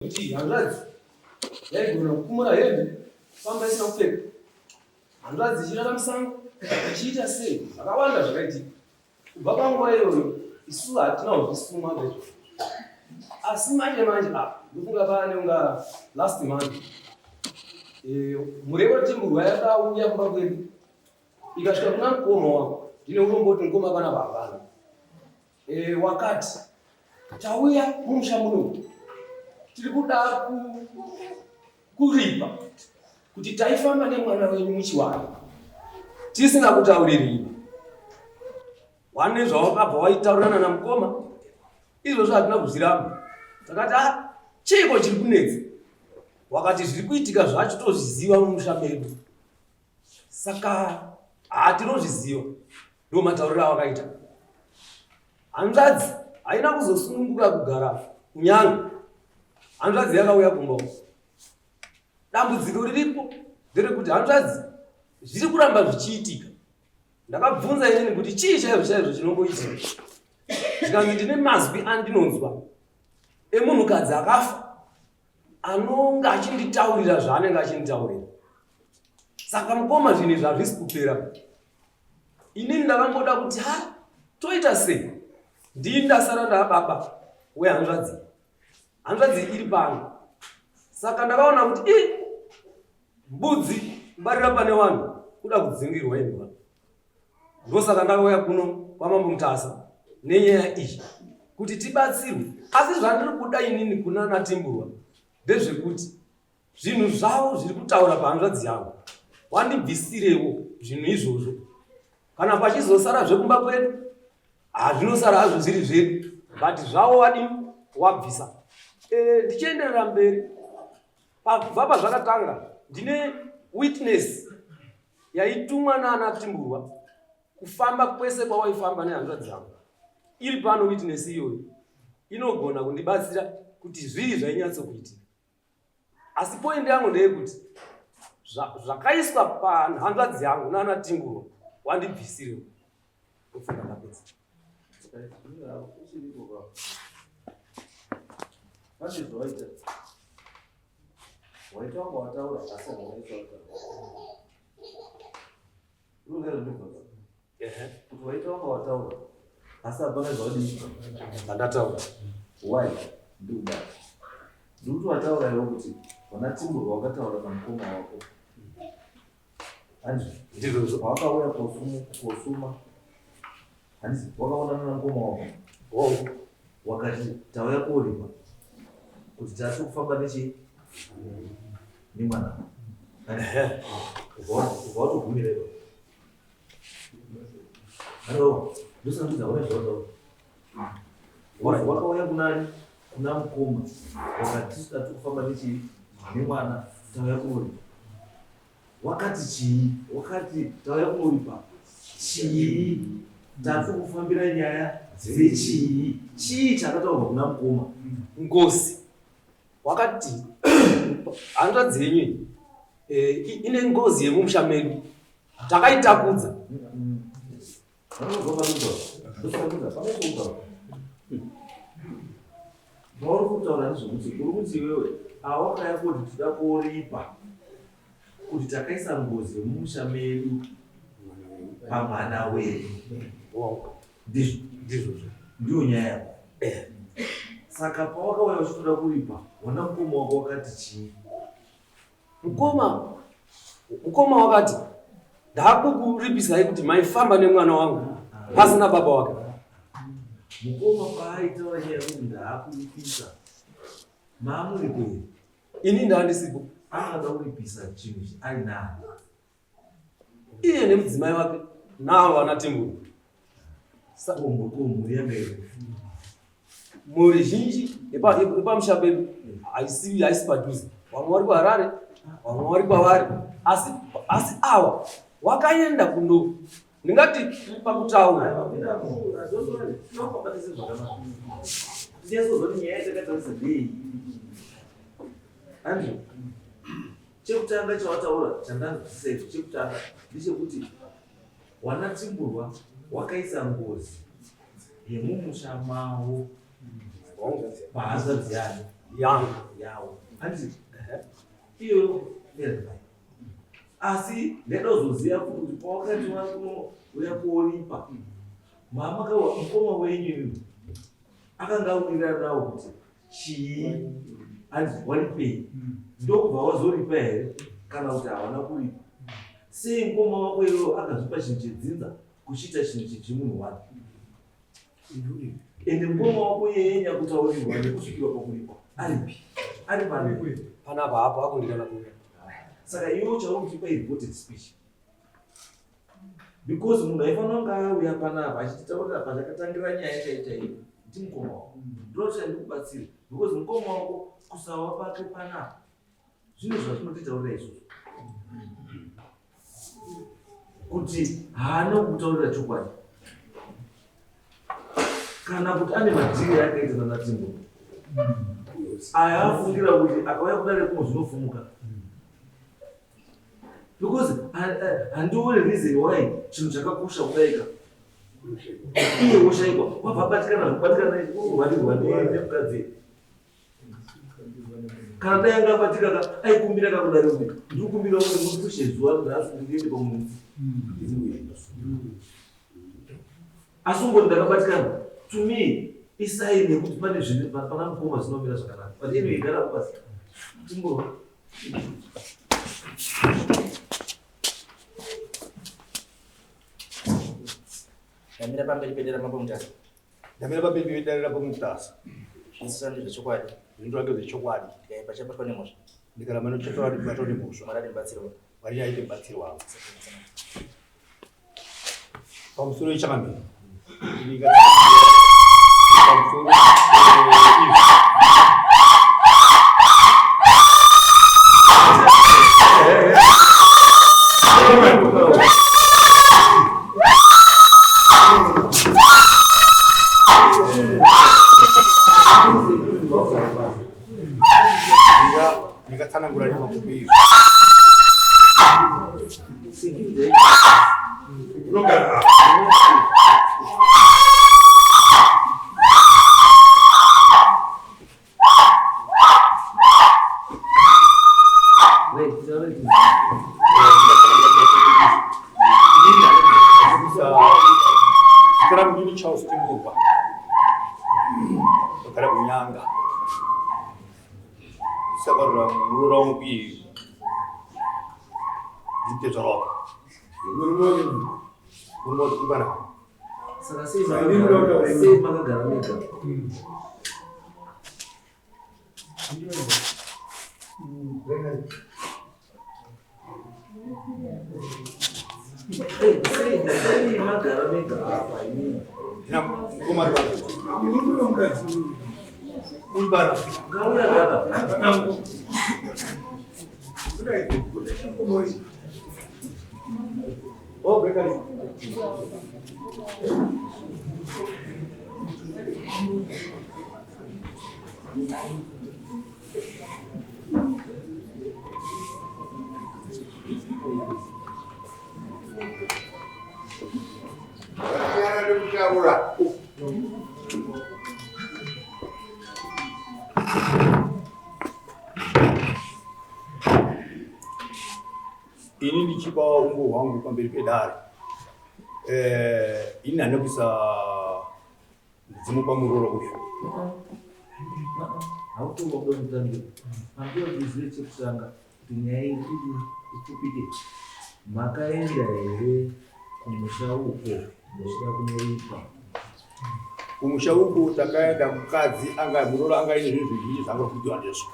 Kuti hanzvadzi yaigona kukumura hembe famba isina kupfeka, hanzvadzi ichirara musango ichiita sei, zvakawanda zvakaitika kubva panguva iyoyo. Isu hatina kuzvisuma zvezvo, asi manje manje ah, ndofunga pane unga last month murevo timburwa yakauya kumba kwedu ikasvika kuna mukoma wangu. Ndine urombo kuti mukoma pana hapana. Wakati tauya mumusha muno tiri kuda kuripa kuti taifamba nemwana wenyu muchiwana tisina kutauririi wane zvawakabva waitaurirana namukoma. Izvozvo hatina kuzviramba, takati a chiiko chiri kunetsa? Wakati zviri kuitika zvacho tozviziva mumusha medu, saka hatinozviziva. Ndo matauriro awakaita. Hanzvadzi haina kuzosununguka kugara kunyanga, hanzvadzi yakauya kumba uko. Dambudziko riripo nderekuti hanzvadzi zviri kuramba zvichiitika. Ndakabvunza inini kuti chii chaizvo chaizvo chinomboitika, zvikanzi ndine mazwi andinonzwa emunhukadzi akafa anonga achinditaurira zvaanenge achinditaurira. Saka mukoma, zvinhu izvi hazvisi kupera. Inini ndakamboda kuti ha, toita sei? Ndini ndasara ndaababa wehanzvadzi, hanzvadzi iri pano. Saka ndakaona kuti i mbudzi kubarira pane vanhu kuda kudzingirwa imbwa. Ndosaka ndakauya kuno kwaMambo Mutasa nenyaya iyi kuti tibatsirwe. Asi zvandiri kuda inini kuna naTimburwa ndezvekuti zvinhu zvavo zviri kutaura pahanzvadzi yangu wandibvisirewo zvinhu izvozvo. Kana pachizosara zvekumba kwedu, hazvinosara hazvo zviri zvedu, but zvavo wadini wabvisa. Ndichienderera mberi pabva pazvakatanga, ndine witness yaitumwa naana Timburwa kufamba kwese kwawaifamba nehanzvadzi yangu. Iri pano witness iyoyo, inogona kundibatsira kuti zvii zvainyatsokuitika. Asi point yangu ndeyekuti zvakaiswa pahanzvadzi yangu naana Timburwa wandibvisirewo. Ndofunga ndapedza. Pane zvawaita, waita wanga wataura, asi hauna wataura. Unongera kuti waita wanga wataura, asi hapana zvawadii zvandataura. Why ndikudaro? Ndikuti wataura iwe kuti vana Timburwa wakataura namukoma wako, handizvo? Ndizvozvo. Wakauya kosuma, handisi? Wakaonana namukoma wako. Hongu. Wakati tauya korima kuti tasi kufamba nechi nemwana. Ubva watogumira ipapo. Halo, ndosandudza une zvawataura. Wakauya kunani? Kuna mukoma. Wakati tati kufamba nechii nemwana, tauya kunoripa. Wakati chii? Wakati tauya kunoripa chii? Tati kufambira nyaya dzechii? Chii chakataurwa kuna mukoma? Ngozi. Wakati hanzvadzi yenyu iyi ine ngozi yemumusha medu takaitakudza. Pauri kutaura ndezvekuti uri kuti iwewe awakaya kuti toda kuripa kuti takaisa ngozi yemumusha medu pamwana wedu. Ndizvo? Ndizvozvo. Ndiyo nyaya yako. Saka pawakauya uchitoda kuripa, wana mukoma wako wakati chii? Mukoma wakati ndakukuripisai kuti maifamba nemwana wangu pasina baba wake. Mukoma paaitaura nyaya yekuti ndaakuripisa, maamuripo here? Ini ndaandisipo. Angada kuripisa chinhu ichi ari nani? Iye nemudzimai wake navo vana Timburu. Ko mhuri yanga iri? Mhuri zhinji yepamusha pedu haisi padhuze. Vamwe vari kuHarare, vamwe vari kwavari, asi awa wakaenda kundo ndingati pakutaura. Andrew, chekutanga chawataura chandanzwisisa icho chekutanga ndechekuti wana Timburwa wakaisa ngozi yemumusha mavo pahanzvadzi yani yangu. yavo handiti iyoyo verify asi ndaida kuzoziva futi kuti pawakati wakunouya kuoripa mama kawa mukoma wenyu imi akanga awirirana nawo kuti chii hanzi waripei ndokubva wazoripa here kana kuti hawana kuripa sei mukoma wako iwewo akazvipa chinhu chedzinza kuchiita chinhu chemunhu wake ende mukoma wako iyeye nyakutaurirwa nekusvikirwa pakuripwa aripi ari pari panapa hapo akundikana kuuya saka iwe chauri kutipa ireported speech because munhu aifanira kunge auya panapa achititaurira pachakatangira nyaya chai chaiyo ndimukoma wako ndinotsva ndikubatsire because mukoma wako kusawa pake panapa zvine zvatinotitaurira isusu kuti haana kutaurira chokwadi kana kuti ane madhiri akaita nanatimbo aya afungira kuti akauya kudare kuno zvinofumuka because handione reason why chinhu chakakosha kudaika iye woshaikwa wabva abatikana zvekubatikana urwarirwa nemukadzi kana dai anga abatika ka aikumbira kakudari kuti ndikukumbira kuti mupushe zuva nhasi ndiende pamunhu asi ungoti ndakabatikana to me isaini yekuti pane zvinhu pana mukoma zvinomira zvakanaka but anyway gara kubasa timbo Ndamira pamberi pedera mambo Mutasa. Ndamira pamberi pedare rambo Mutasa. Zvese ndezvechokwadi. Zvinhu zvake zvechokwadi. Ndikaipa chabatwa nemhosva. Ndikaramba nochabatwa nemhosva. Mwari atibatsire. Mwari aite mubatsiri wavo. Pamusoro yechamambiri. Pamusoro izvi. Ndingatsanangura nemakupi izvi. Zita rangu ndini Charles Timburwa, ndogara kuNyanga. Ndisakarura muroora wangu iyi nditezvara wako. Murume wacho uri panapa. Saka sei makagara mega? Sei magara mega apa imimi? Ngauya baba. Oh, break Ini ndichipa ungo hwangu pamberi pedare. Eh, ini handina kuisa mudzimu pamuroora uyu. Hautomba kuda kutambira. Pamberi kuzive chekutanga kuti nyaya iyi ipfupike. Makaenda here kumusha uko muchida kunoripa? Kumusha uku takaenda mukadzi anga muroora anga aine zvinhu zvizhinji zvaanga kudiwa ndizvo.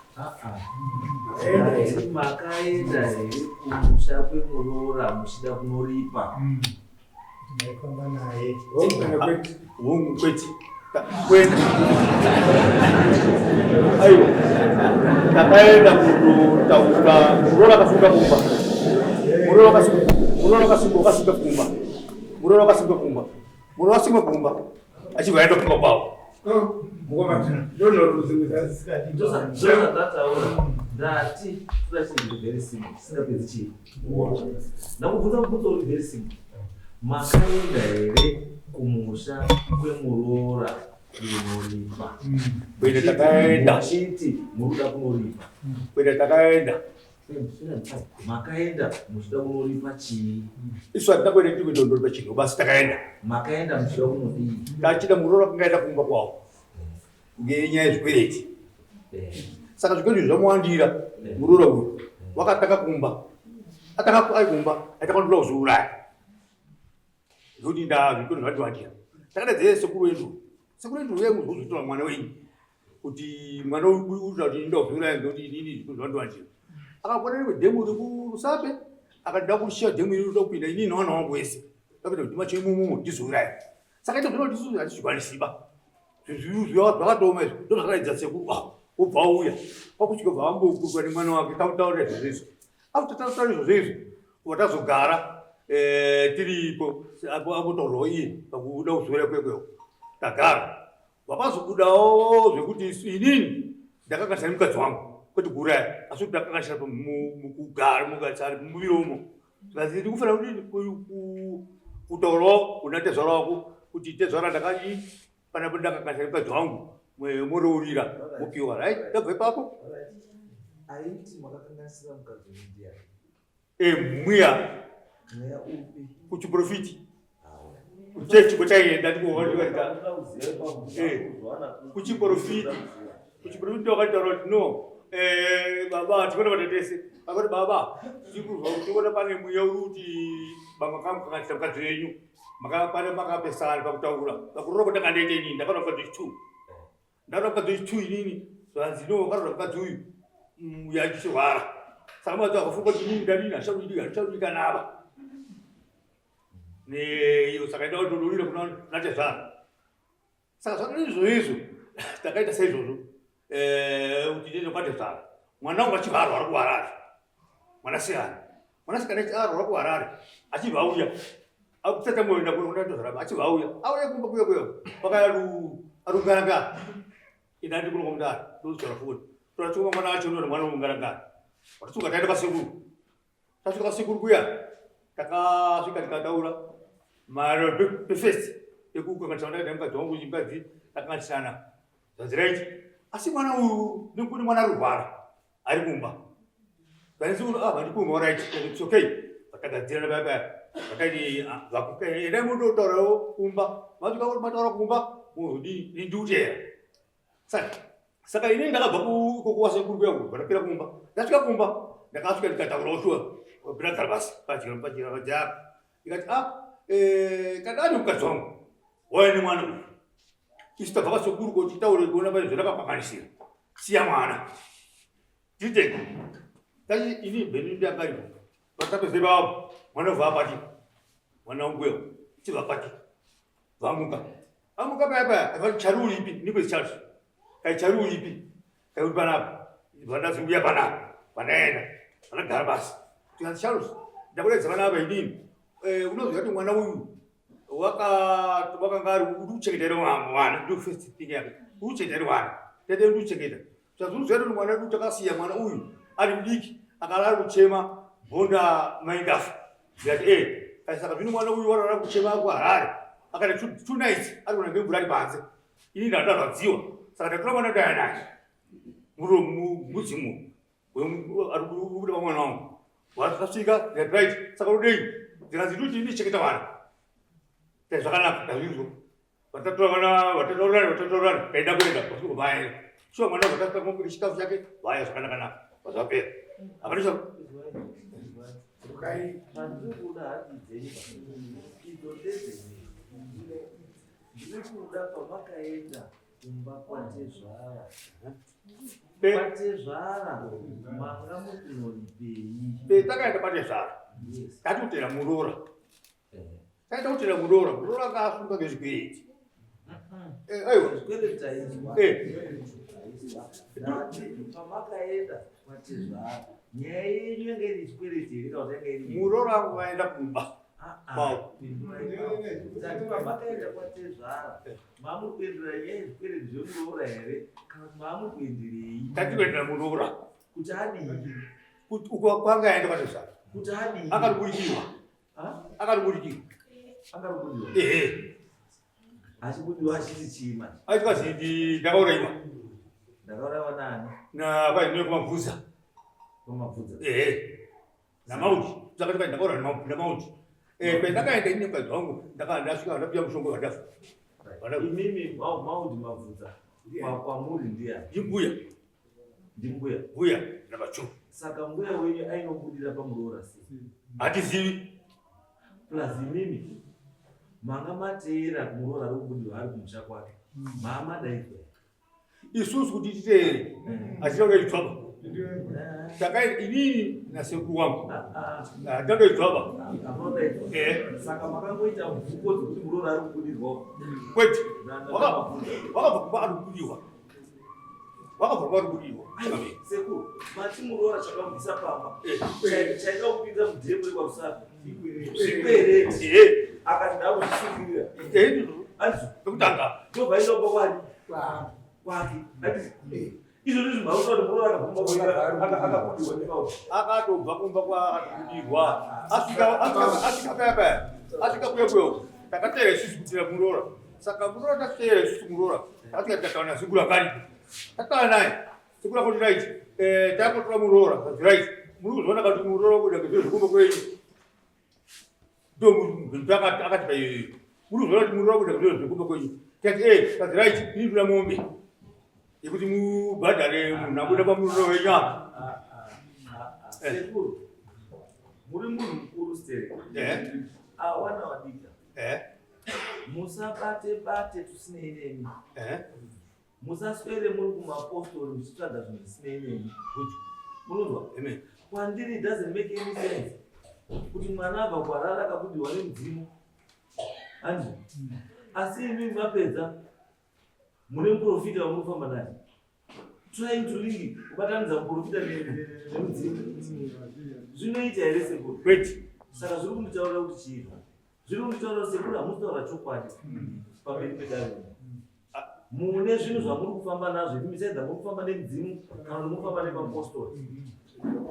Makaenda here kumusha kwemuroora muchida kunoripa? Ndaifamba naye. Hongu kwete. Kwete. Aiwa. Takaenda kunotaura muroora akasunga kumba. Muroora akasunga muroora akasunga akasunga kumba. Muroora akasunga kumba. Muroora akasunga kumba. Achibva aenda kumba kwavo. Ndozvatataura ndati toda chinhu very simple tisingapedzi chii ndakubvunza mubvunzo uri very simple makaenda here kumusha kwemuroora Kunoripa. Kuenda takaenda. Muchiti muri kuda kunoripa. Kuenda takaenda. Makaenda muchida kunoripa chii? Isu hatina kuenda tiri kuenda kundoripa chinhu basi takaenda. Makaenda muchida kunodii? Tachida muroora kungaenda kumba kwavo. Ngenyaya yezvikwereti. Saka zvikwereti zvamuwandira muroora uyu. Wakatanga kumba. Atanga ari kumba, aita kwandoda kuzviuraya. Zvekuti ndaa zvikwereti zvandiwandira. Takada sekuru wedu. Sekuru wedu uye muzotora mwana wenyu. Kuti mwana uyu unoda kuti ndoda kuzviuraya ngekuti inini zvikwereti zvandiwandira. Akabona rimwe dhemu rekuRusape akati ndoda kushiya dhemu iri ndoda kupinda inini nevana vangu vese. Ndapinda kudhima cheimomo ndizviuraye. Saka ito zvinoti isusu hatizvikwanisiba. Zvinhu zvakatooma izvi ndozvakaraidza sekuru ah wobva auya kwakusvika bva vambokurwa nemwana wake takutaura izvozvo izvo. After takutaura izvozvo izvo watazogara eh, tiripo ambotaurwawo iye pakuda kuzviuraya kwekwewo tagara Vakazobudawo zvekuti isu inini ndakakanganisana nemukadzi wangu kwete kuuraya asi kuti ndakakanganisana mukugara mukatsari mumuviri umo zvikanzi ndikufanira kudini kutaurawo kuna tezvara wako kuti tezvara ndakadii panapo ndakakanganisana nemukadzi wangu morourira mopiwa right ndabva ipapo Aiti makakanganisira mukadzi wenyu ndiani? Mweya kuchiprofiti kuchechi kwataienda ndikokuchiprofiti kuchiprofiti ndokataura kuti no baba tikuona vatetese akati baba tikuona pane mweya uri kuti bamakamukanganisa mukadzi wenyu pane makapesana pakutaura pakurora kwandakandaita inini ndakaona mukadzi wechitu Ndakaona mukadzi wechitu inini zvanzi no wakaroora mukadzi uyu uyu achichirwara saka mukadzi akafunga kuti inini ndadini handichakudii handichakudii ava neiyo saka enda kutodurira kuna tezvara saka zvakadii izvo izvo takaita saizvozvo kuti tiende kwatezvara mwana wangu achibva arwara kuharare mwanasikana mwanasikana arwara kuharare achibva auya akusati amboenda kunatozvaramba achibva auya auya kumba kuya kuya pakaya arungarangara ina ndi kuno kwamudara ndozotaura foni toratsuka mwana wacho ndona mwana ungarangara watatsuka taenda kwasekuru tasvika kwasekuru kuya takasvika tikataura maro pefest yekukanganisana ndakaita mukadzi wangu mukadzi takanganisana zvanzi right asi mwana uyu nekuti mwana arurwara ari kumba ah vandikumba right it's okay vakagadzirana paya paya vakati ah, endai mundotaurawo kumba masvika mataura kumba mozodii ini ndikutera saka saka ini ndakabva ikoko kwasekuru kuya kubva ndapera kumba ndasvika kumba ndakasvika ndikataurawo shuwa ndagara pasi pachira pachira pajaa ikati ah eh, kana ari mukadzi wangu wauya nemwana uyu isu tabva kwasekuru kuti taure kuona pane zvandakapanganisira siya mwana titeka tachi ini bheni ndakaripo patapedze babo mwana ubva abatika mwana wangu uyo chibva abatika vamuka amuka paya paya akati chari uripi nikwezi chari kai chari uripi kai uri panapa vandazi uya panapa vandaenda vanagara basi tikanzi charles ndakudaidza vana ava inini eh, unoziva kuti mwana uyu wakanga ari uri kuchengeta here mwana ndo first thing yake uri kuchengeta here mwana tete uri kuchengeta Zvazvinoziva kuti mwana wedu takasiya mwana uyu ari mudiki akara ari kuchema bhonda maindafa ndikati e eh, saka zvino mwana uyu warara kuchema kuharare akati two nights ari kuna ngemvura ari panze ini ndandarwadziwa saka ndatora mwana ndaya naye mudzimu ari kubuda pamwana wangu wasvika ndikati right saka udei ndikanzi ndikuti ndichengeta vana zvakanaka ndazvinzwa Vatatorana, vatatorana, vatatorana, kaenda kuenda, vasvika vaya. Shuwa mwana vakasvika kumukira chikafu chake, vaya zvakanaka naka, vazvapera. Hapana cha Pandiri kuda hati dzenyu idzo ndedzenyu. Ndiri kuda pamakaenda kumba kwatezvara. Kwatezvara manga muri kunoripei? Takaenda kwatezvara. Tatotera muroora. Taita kutera muroora, muroora anga asunga ngezvikwereti. Eh, aiwa. Zvikwereti taizwa. Eh. Ndati pamakaenda kwatezvara. Nyaya yenyu yanga iri zvikwereti here kana kuti yanga iri Muroora wangu vaenda kumba. Kwavo. Ndati pamakaenda kwatezvara. Mamuri kuendera nyaya yezvikwereti zvemuroora here kana kuti mamuri kuenderei? Tati kuendera muroora. Kuti adii? Kuti uko kwanga aenda kwatezvara. Kuti adii? Akariburikirwa. Akariburikirwa. Akariburikirwa. Ehe. Achibudiwa achiti chii manje? Aitwa zindi ndakauraiwa. Ndakauraiwa nani? Na vaine kumabvuza. Kumabvuza. Ehe. Namauti. Saka ndakaenda ndakauraiwa namauti. Eh, pendakaenda ini mukadzi wangu ndakanga ndasvika ndapiwa mushonga wandafa. Imimi mauti mabvuza. Kwamuri ndiani? Ndimbuya. Ndimbuya. Mbuya namachu. Saka mbuya wenyu ainobudira pamuroora sei? Hatizivi. Plus imimi manga mateera kumuroora ari kubudirwa ari kumusha kwake. Maamadaidzwa. Isusu kuti titeere hatina kuita Takaenda inini nasekuru wangu. Hatina kuita Amunodaidzwa. Eh. Saka makangoita mvuko dzekuti muroora ari kubudirwa. Kwete. Wakabva kumba ari kubudirwa. Wakabva kumba ari kubudirwa. Sekuru, mati muroora chakamubvisa pamba. Chaida kupinza mudhemu rekwaRusape. Zvikwereti. Akati ndakuzvisungirira. Andizvo. Pekutanga. Ndobva aenda kumba kwani? Kwake. Andizvo. Izvo ndizvo zvauri kuti muroora akabva kumba kwake akabudirwa nemaoko. Akatobva kumba kwaakabudirwa. Asvika asvika paya paya. Asvika kuya kuya uko. Takateera isusu kutira muroora. Saka muroora tateera isusu muroora. Takasvika tikataura nasekuru akaripo. Tataura naye. Sekuru akoti right. Eh, takotora muroora. Akati right. Muri kuzviona kuti muroora kuda ngezviro zvekumba kwenyu. Ndo akati pa iyoyo. Muri kuzviona kuti muroora kuda ngezviro zvekumba kwenyu. Tikati eh, akati right. Ini ndoda mombe. Yekuti mubhadhare munhu abuda pamuroora wenyu apa. Sekuru, muri munhu mukuru sterek. Eh. Awana wadika. Eh. Musabate bate tusinei nemi. Eh. Musaswere muri kumapostori muchitsvaga zvinhu zvisinei nemi. Munonzwa? Amen. Kwandiri it doesn't make any sense kuti mwana abva kuHarare akabudirwa nemudzimu. Andizvo? Asi imi mapedza mune muprofita wamurikufamba naye. Trying to link kubatanidza muprofita nemudzimu. Zvinoita here sekuru? Kwete. Saka zviri kunditaurira kuti chii? Zviri kunditaurira kuti sekuru hamusi kutaura chokwadi pamberi pedare. Mune zvinhu zvamuri kufamba nazvo imi besides muri kufamba nemudzimu kana kuti muri kufamba nemapostori.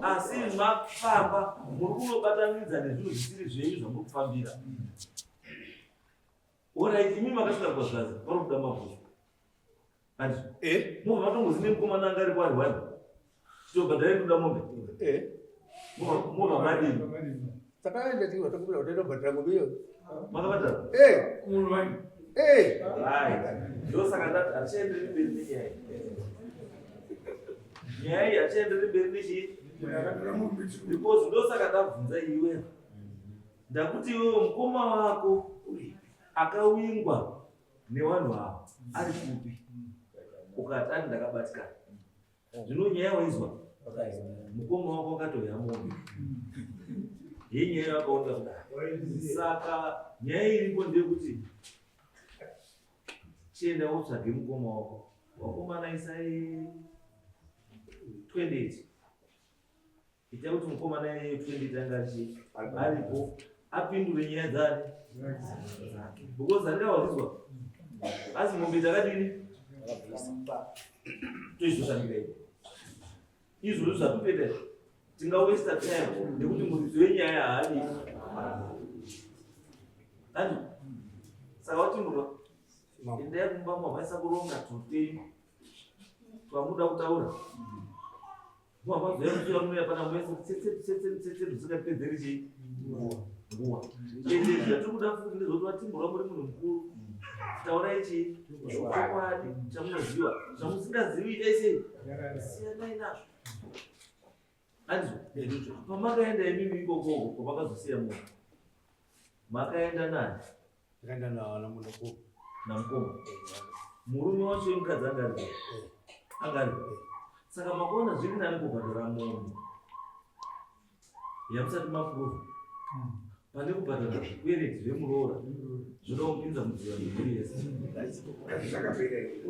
Asi mafamba muri kunobatanidza nezvinhu zvisiri zvenyu zvamuri kufambira. Alright, imi makasvika kwazvaza pari kuda mabhuku. Andizvo? Eh. Mubva matongozi nemukomana anga ari kwari wani. Chitobhadhara kuda mombe. Eh. Mubva madini? Takaenda tiwa takubuda kuti tobhadhara mombe iyo. Makabhadhara? Eh. Eh. Right. Ndosaka ndati hatichaendereri mberi nenyaya iyi. Nyaya iyi hatichaendereri mberi nechii? Because ndosaka ndabvunza iwe. Ndakuti iwewe mukoma wako akawingwa nevanhu ava ari kupi? Ukati ani ndakabatikana. Zvino nyaya waizwa mukoma wako akatoya mombe. Yenyaya yakaonda kudai. Saka nyaya iripo ndeyekuti chienda wotsvage mukoma wako. Wakomana isai 28. Ita kuti mukomana iyeyo 28 anga achi aripo apindure nyaya dzani dzake. Because handingawazizwa. Asi mombe dzakadini? Toizoshandira ipo. Izvozvo zvatotoita izvi. Tingawaste time nekuti muridzi wenyaya haadi. Andi. Saka watimurwa. Endai kumba mamaisa kuronga tutei twamuda kutaura. Mamazoya muya pana muese tsetse tsetse tsetse zvisingapedzeri chii? Nguva. Ende zvatiri kuda futi ndezvekuti vatimurwa muri munhu mukuru. Taurai chii? Chokwadi chamunoziva. Zvamusingazivi itai sei? Siyanai nazvo. Andizvo? Pamakaenda imimi ikokoko kwamakazosiya munhu. Makaenda nani? Takaenda na munhu. Namukoma. Murume wacho wemukadzi anga aripo. Anga aripo. Saka makaona zviri nani kubhadhara mombe yamusati maprova pane kubhadhara zvikwereti zvemuroora zvoda kupinza mudziva nemhuri yese. Zvikwereti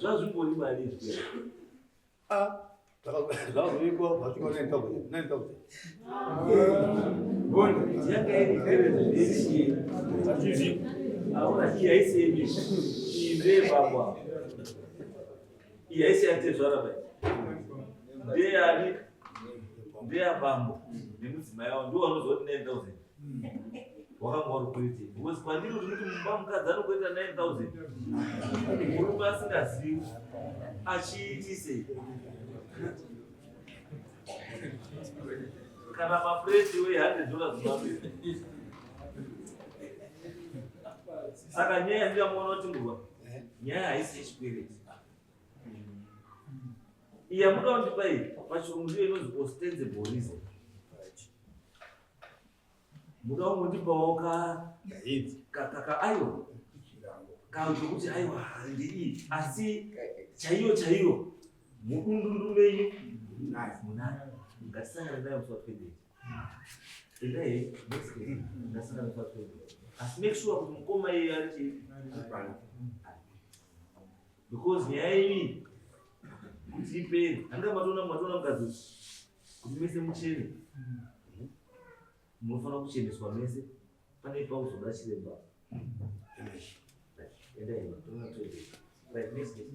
zvazvimbori mari zvikwereti. Ah. Zvakazoikwa zvasvika 9000. 9000. Yanga iri zvikwereti zvechii? Hatizivi. Aona iyi haisi yenyu iyi ndeyebambo ava. Iyi haisi yatezvara bai. Ndeyani? Ndeyabambo nemudzimai wavo ndiwo vanoziva kuti 9000. Wakanga uri kuitei? Because kwandiri kuti mumba mukadzi anokuita 9000 murume asingazivi achiitisei kana mafureti we$100 maviri. Saka nyaya ndingamuona kuti ngurwa nyaya haisi yechikwereti iyi yamuda kundipa iyi. Pachirungu ndiyo inonzi ostensible reason. Muda kungondipawo ka aiwa, kekuti aiwa, ndii, asi chaiyo chaiyo mudundundu menyu munayo. Ngatisangane nayo musi wa 28. Endai, next case. Ngatisangane musi wa 28, asi make sure kuti mukoma iye ari chii, because nyaya iyi kuti ipere, anga matoona mukadzi uyu, kuti mese muchene, munofanira kucheneswa mese. Pane pauzoda chiremba. Endai, toona 28. Right, next case.